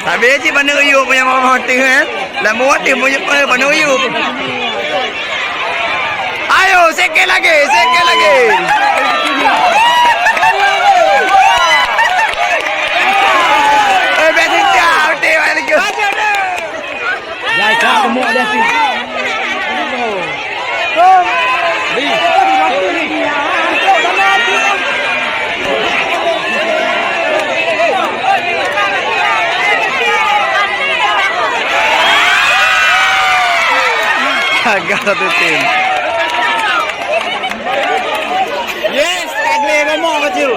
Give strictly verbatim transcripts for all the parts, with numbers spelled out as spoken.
Habéh cit paneuk yub punya mama teuh, eh. Lam muat teuh punya, eh, paneuk yub. Ayo, sikit lagi, sikit lagi. Eh, biasa siap, betul, lagi. Jai ka gemuk dia tu. Gagal satu tim. Yes, tak boleh gemuk kecil.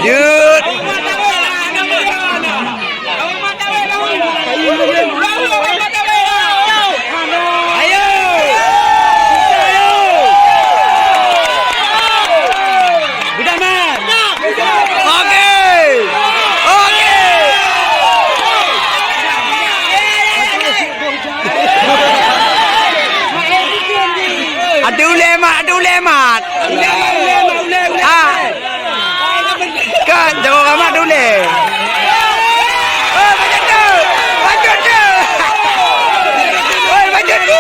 Jeuet. Ayo. Ayo. Budaman. Oke. Oke. Adu ulèe mat, adu ulèe mat. Ah. Kan, jago ramat adu ulèe. Oi, bacut tu. Bacut tu. Oi, bacut tu.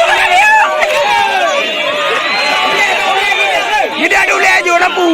Dia adu ulèe aju lampu.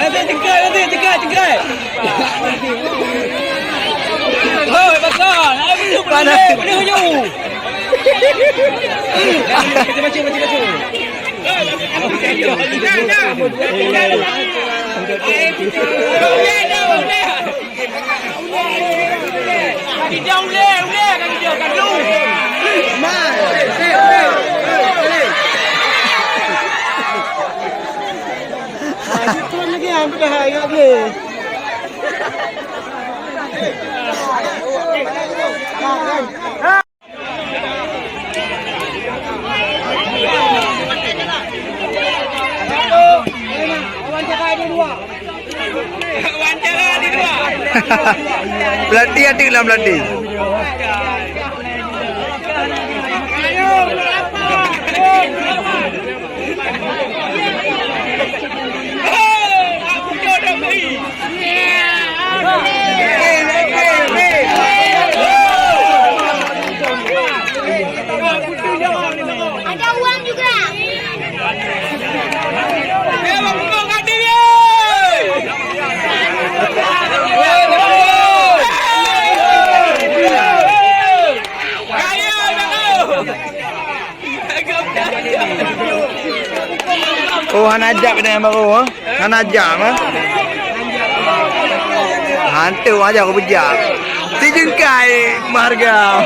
Nanti cekai, nanti cekai, cekai. Hoi, basah. Panas. Penuh, penuh, penuh. Macam, macam, macam, macam. Pelatih ada dalam pelatih. Ada uang juga. Oh, hana jak keunan nyang barô, ha? Hana jak, ha? Hantu aja aku bejak. Si Jengkai Marga.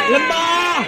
Lemah.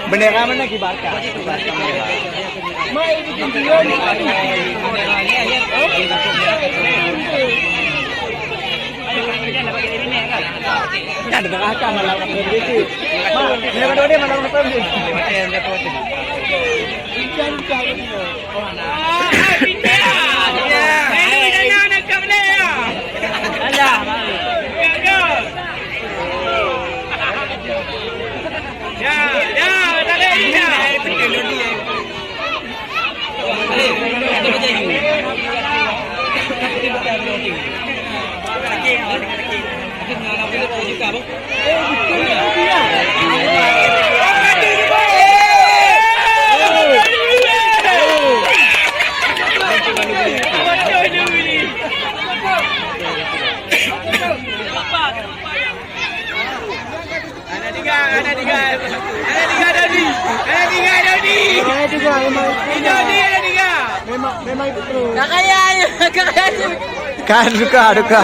Bendera mana kibarkan? Kan bendera kan malam apa gitu. Bendera dia malam apa gitu. Anak tiga, anak tiga. Anak tiga Dodi. Anak tiga Dodi. Anak tiga memang. Ini Dodi anak tiga. Memang, memang itu terus. Kakak ya, kakak ya. Kan duka, duka.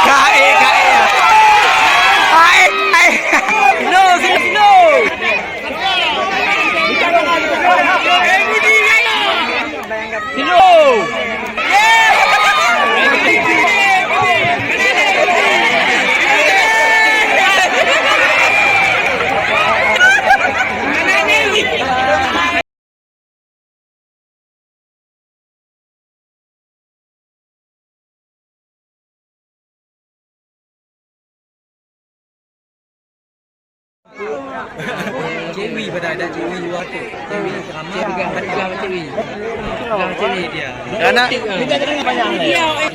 Kae, kae. Kae, kae. Sino, sino, sino. Sino. Cewi pada ada cewi luar tu. Cewi ramah. Cewi kan, cewi. Cewi dia. Anak.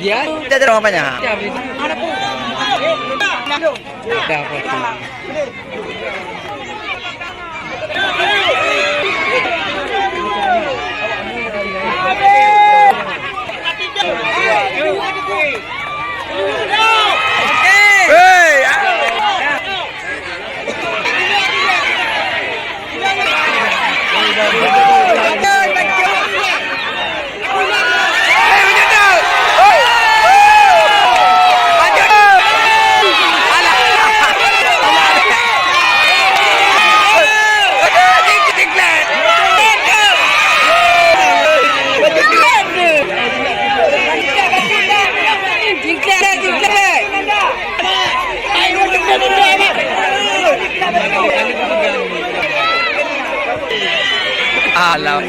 Ya. Dia ada orang banyak. Dah pasti. Alah.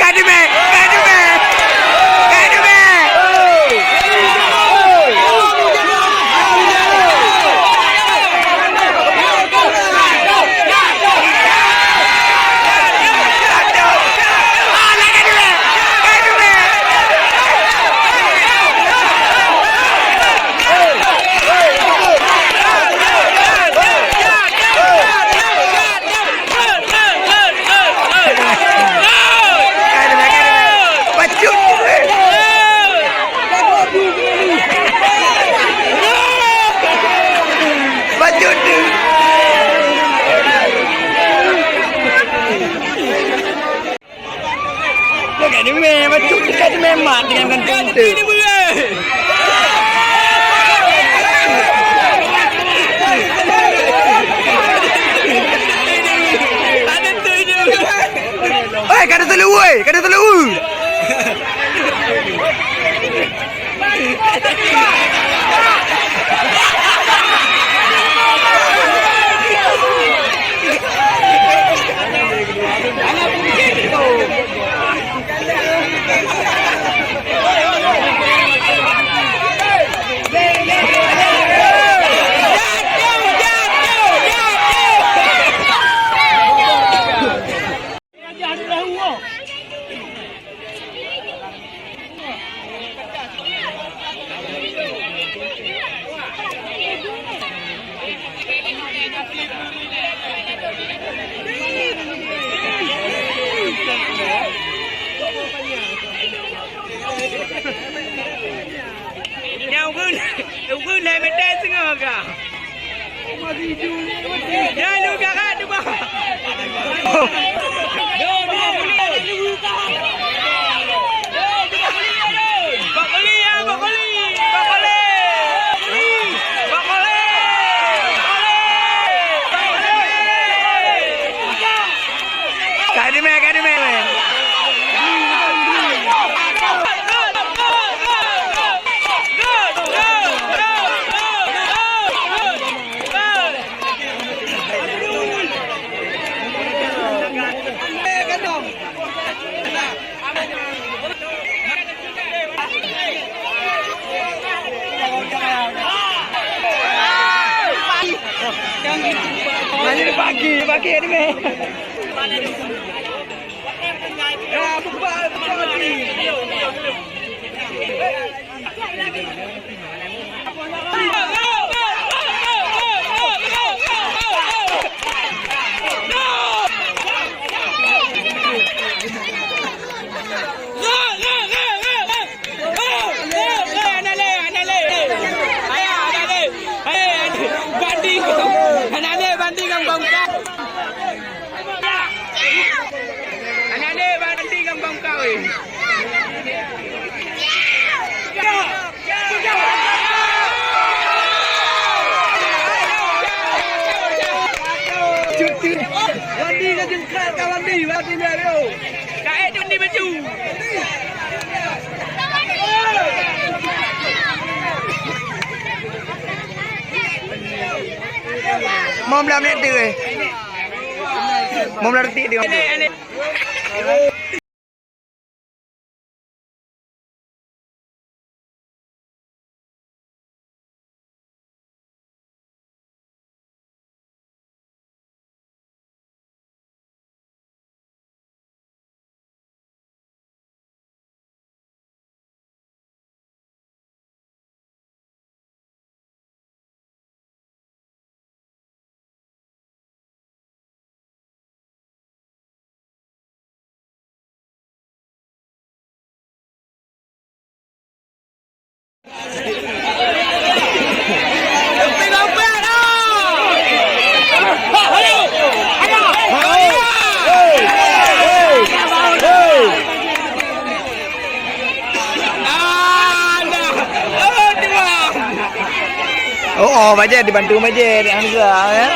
Ka teumé, ka teumé, ka teumé. Bukan ni meh, macam kita ni memang dengan gantung tu. Woi, ka deuh teuleue. Nyan ureueng, ureueng lhèe meter singoh ka. Nyan lu garat tu, bah. Bak kuli, ya, bak kuli. Bak kuli. Bak kuli. Bak kuli. Ka dimè, ka dimè. Bagi, bagi ni meh. Ya, buka, buka lagi. Banding, banding ngon bangkai. Aneuk-aneuk banding ngon bangkai. Cuti. Landi ka jengkrak ka Landi, Landi dah yo. Ka eh Landi maju. Mau belah menit tu eh. Mau belah detik dia. Oh, oh, Majid dibantu Majid, Hamzah, ya.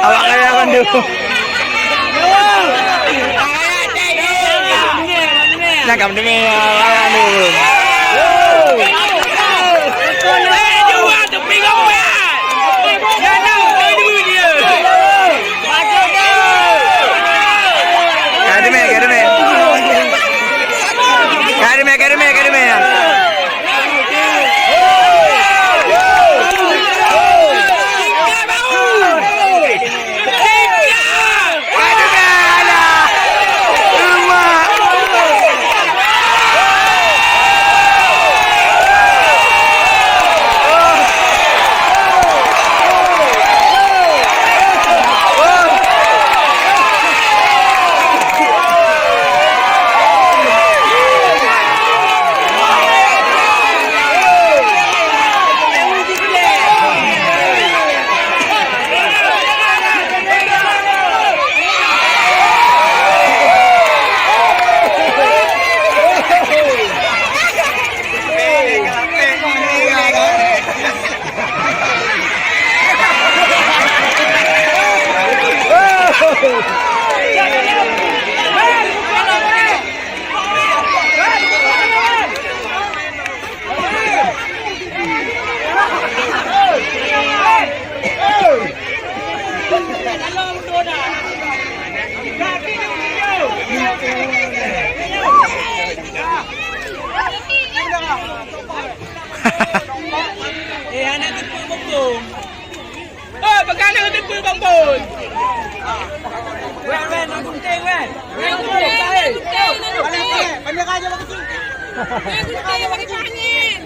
Awak kaya bantu. Nak kam demi awak ni. Kademe, kademe. Kademe, kademe, kademe. Oh, peugah na teupeue Bang Bun. Weh, weh, nang gunting, weh. Nang gunting, nang gunting, nang gunting. Nang gunting, bagi angin.